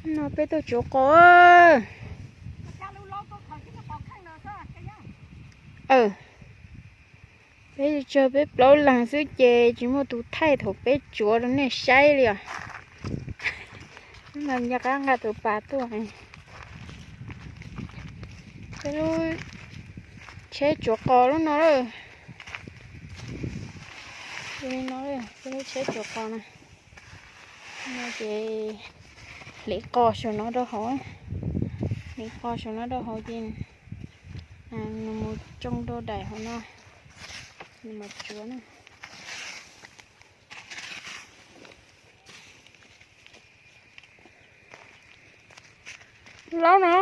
No peb tuaj tsuav qos. Peb tsawg peb plaub leeg xwb ces tsis muaj tus thaij thaum peb tsuav rau nej saib li os. Hnub no nco qab nqa tus pas tuaj. Peb lub tsheb tsuav qos lub no lawm. Li no, peb lub tsheb tsuav qos na. No ces hliv qos saum no rau hauv, hliv qos saum no rau hauv ces nws mus tsoo rau daim hauv no, nws mam tsuav na. Laub no.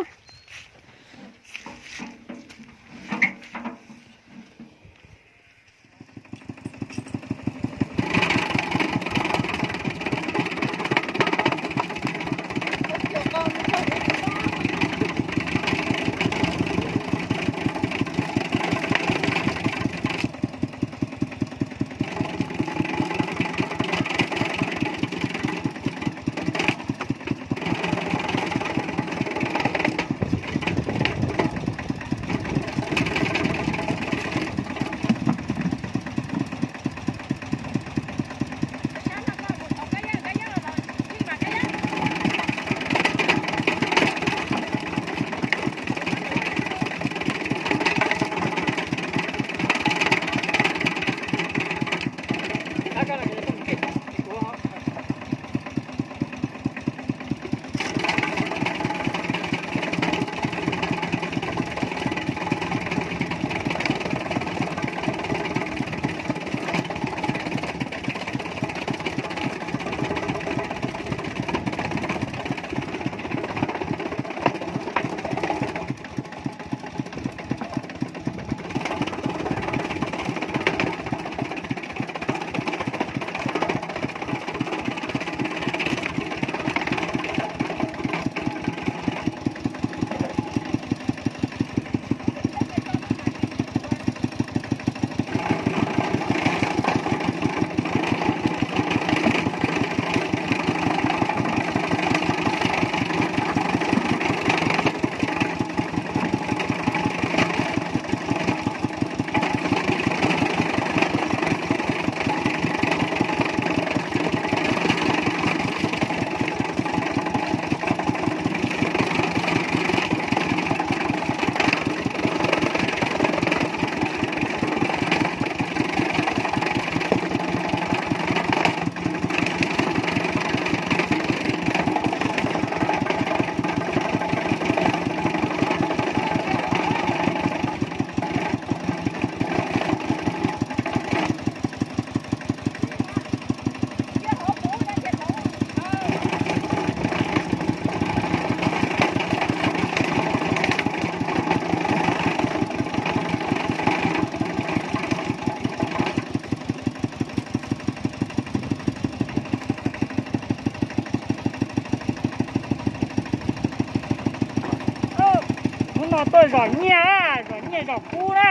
Hnub no tuaj zom nyiaj, zom nyiaj zom kub na.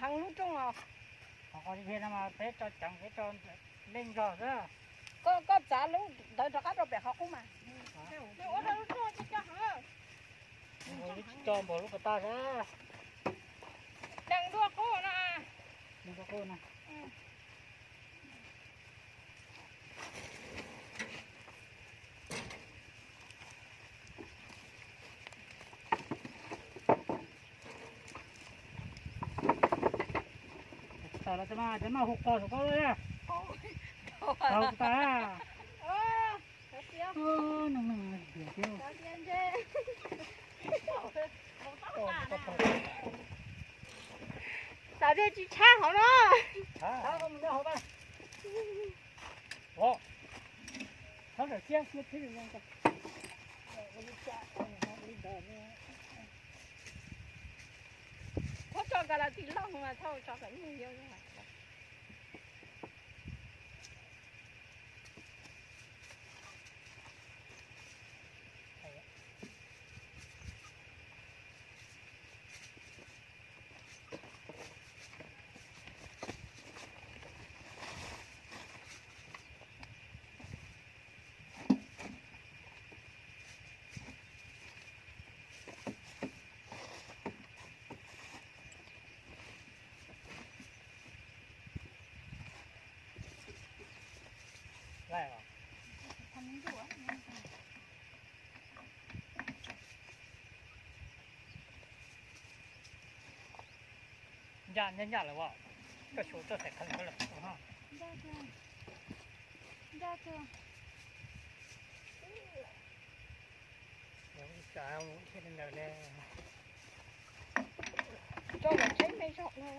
Heev lub rooj os. Qhov qhov no mas peb tso ceev peb tso leej zog xwb. Koj, koj txav lub ntawd rov qab rau pem qhov qub mas. Ua rau lub rooj tsis tso heev. Tsis tso npaum lub pas tag xwb. Dees dua qub no. Dees dua qub no. Tsis tau los cov no, cov no hu qos saum koj lawm. Tau tsis tau? Xav tias tsis tshab hauv no. Txhob tso ka las tis loj mas txhob tso kom nyuj yau. Ncaj ncaj ncaj lawm as, koj xyuas txoj xaim qhov lawm. Ncaj kawg. Ntawd ne. Tso lawm tsheb me zaum no.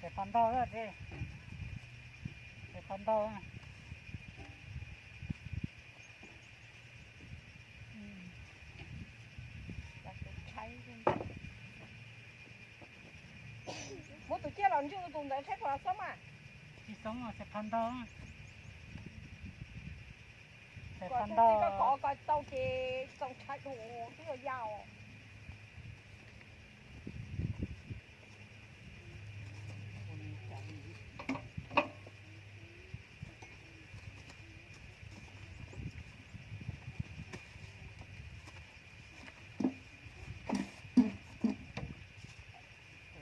Ces phav ntau, ces phav ntau. Muab tus ciaj los ntswj tus ntawd saib puas los xoob mas. Tsis xoob, ces phav ntau. Kom tau ces txaus ntshai dua twb yog yau.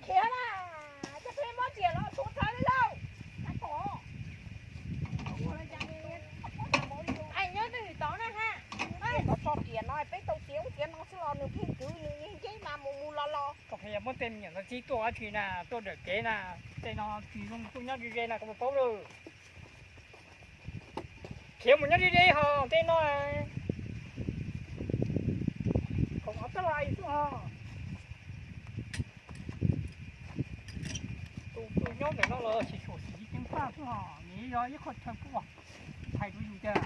Khiav na, coj peb muab riam los suav thawv li lauj. Nyob twj ywm tod na ha. Tso riam no peb tau tiav ub tiav no xwb los nws pheej kwv nws yeej nceb mas mus mus los los. Koj pheej yog muab tej me nyuam ntawd txib tuaj dab tsi na, tuaj dawm kev na, tej no tsis zoo tuaj nyob ze ze na koj puas paub lawm. Khiav mus nyob ze ze ho tej no. Khoom no tab lais xwb ho. Tus tus nyob ntawm no los tsis tshua xis ceev faj xwb ho, nws yog ib qho chaw puaj hais rau yus tias